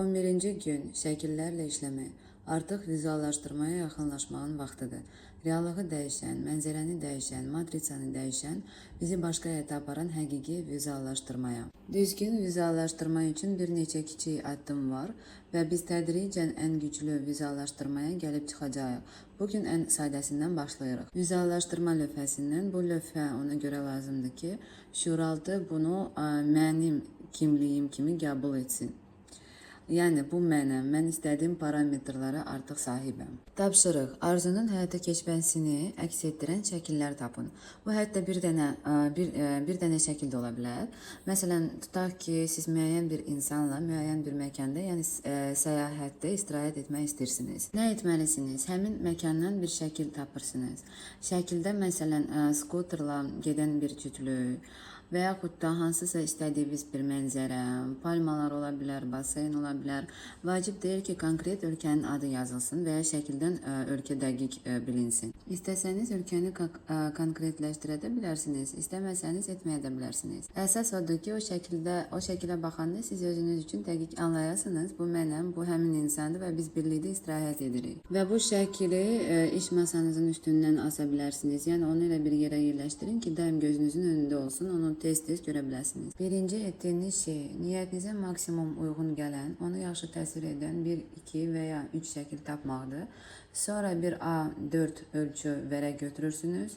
11-ci gün şəkillərlə işləmək. Artıq vizuallaşdırmaya yaxınlaşmağın vaxtıdır. Reallığı dəyişən, mənzərəni dəyişən, matritsanı dəyişən, bizi başqa həyata aparan həqiqi vizuallaşdırmaya. Düzgün vizuallaşdırma üçün bir neçə kiçik addım var və biz tədricən ən güclü vizuallaşdırmaya gəlib çıxacağıq. Bugün ən sadəsindən başlayırıq. Vizuallaşdırma lövhəsindən. Bu lövhə ona görə lazımdır ki, şüuraltı bunu mənim kimliyim kimi qəbul etsin. Yəni bu mənəm, mən istədiyim parametrlara artıq sahibəm. Tapşırıq: arzunun həyata keçməsini əks etdirən şəkillər tapın. Bu hətta bir dənə bir dənə şəkil də ola bilər. Məsələn, tutaq ki, siz müəyyən bir insanla müəyyən bir məkanda, yəni səyahətdə istirahət etmək istəyirsiniz. Nə etməlisiniz? Həmin məkandan bir şəkil tapırsınız. Şəkildə məsələn, skuterla gedən bir cütlük və yaxud da hansısa istədiyiniz bir mənzərə, palmalar ola bilər, baseyn ola bilər. Vacib deyil ki, konkret ölkənin adı yazılsın və ya şəkildən ölkə dəqiq bilinsin. İstəsəniz ölkəni konkretləşdirə də bilərsiniz, istəməsəniz etməyə də bilərsiniz. Əsas odur ki, o şəkilə baxanda siz özünüz üçün dəqiq anlayasınız. Bu mənəm, bu həmin insandır və biz birlikdə istirahət edirik. Və bu şəkili iş masanızın üstündən asa bilərsiniz. Yəni onu elə bir yerə yerləşdirin ki, daim gözünüzün önündə olsun, onu tez-tez görə biləsiniz. Birinci etdiyiniz şey, niyyətinizə maksimum uyğun gələn, onu yaxşı təsvir edən 1, 2 və ya 3 şəkil tapmaqdır. Sonra bir A4 ölçü vərəq götürürsünüz.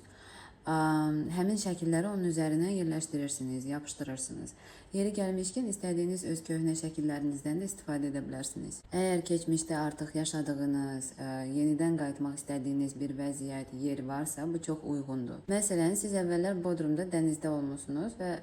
Həmin şəkilləri onun üzərinə yerləşdirirsiniz, yapışdırırsınız. Yeri gəlmişkən istədiyiniz öz köhnə şəkillərinizdən də istifadə edə bilərsiniz. Əgər keçmişdə artıq yaşadığınız, yenidən qayıtmaq istədiyiniz bir vəziyyət, yer varsa, bu çox uyğundur. Məsələn, siz əvvəllər Bodrumda dənizdə olmusunuz və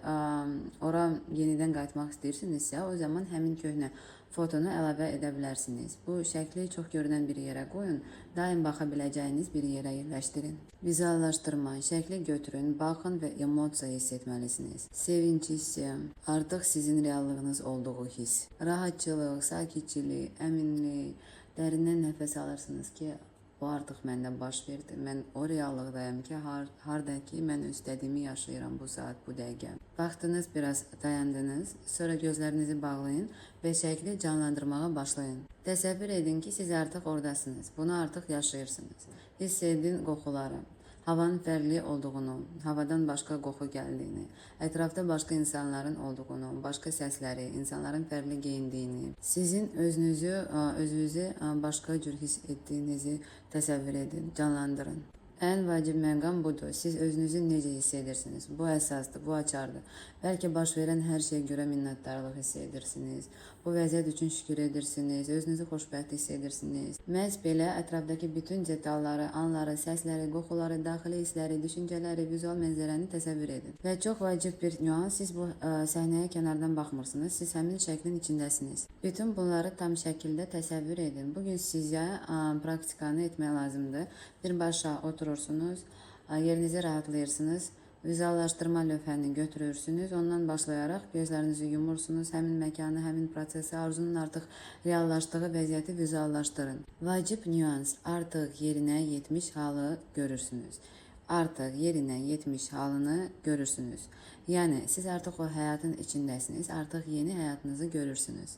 ora yenidən qayıtmaq istəyirsinizsə, o zaman həmin köhnə fotonu əlavə edə bilərsiniz. Bu şəkli çox görünən bir yerə qoyun, daim baxa biləcəyiniz bir yerə yerləşdirin. Vizuallaşdırma, şəkli götürün, baxın və emosiya hiss etməlisiniz. Sevinç hissi, artıq sizin reallığınız olduğu hiss. Rahatçılıq, sakitçilik, əminlik, dərindən nəfəs alırsınız ki, bu artıq məndə baş verdi. Mən o reallıqdayam ki, harda ki mən öz istədiyimi yaşayıram bu saat, bu dəqiqə. Vaxtınız biraz dayandınız, sonra gözlərinizi bağlayın və şəkli canlandırmağa başlayın. Təsəvvür edin ki, siz artıq oradasınız. Bunu artıq yaşayırsınız. Hiss edin qoxuları. Havanın fərqli olduğunu, havadan başqa qoxu gəldiyini, ətrafda başqa insanların olduğunu, başqa səsləri, insanların fərqli geyindiyini, sizin özünüzü başqa cür hiss etdiyinizi təsəvvür edin, canlandırın. Ən vacib məqam budur. Siz özünüzü necə hiss edirsiniz? Bu əsasdır, bu açardır. Bəlkə baş verən hər şeyə görə minnətdarlıq hiss edirsiniz. Bu vəziyyət üçün şükür edirsiniz, özünüzü xoşbəxt hiss edirsiniz. Məhz belə ətrafdakı bütün detalları, anları, səsləri, qoxuları, daxili hissləri, düşüncələri, vizual mənzərəni təsəvvür edin. Və çox vacib bir nüans, siz bu səhnəyə kənardan baxmırsınız, siz həmin şəklin içindəsiniz. Bütün bunları tam şəkildə təsəvvür edin. Bugün sizə praktikanı etmək lazımdır. Birbaşa oturursunuz, yerinizi rahatlayırsınız. Vizuallaşdırma lövhəni götürürsünüz. Ondan başlayaraq gözlərinizi yumursunuz. Həmin məkanı, həmin prosesi, arzunun artıq reallaşdığı vəziyyəti vizuallaşdırın. Vacib nüans, artıq yerinə yetmiş halı görürsünüz. Artıq yerinə yetmiş halını görürsünüz. Yəni siz artıq o həyatın içindəsiniz, artıq yeni həyatınızı görürsünüz.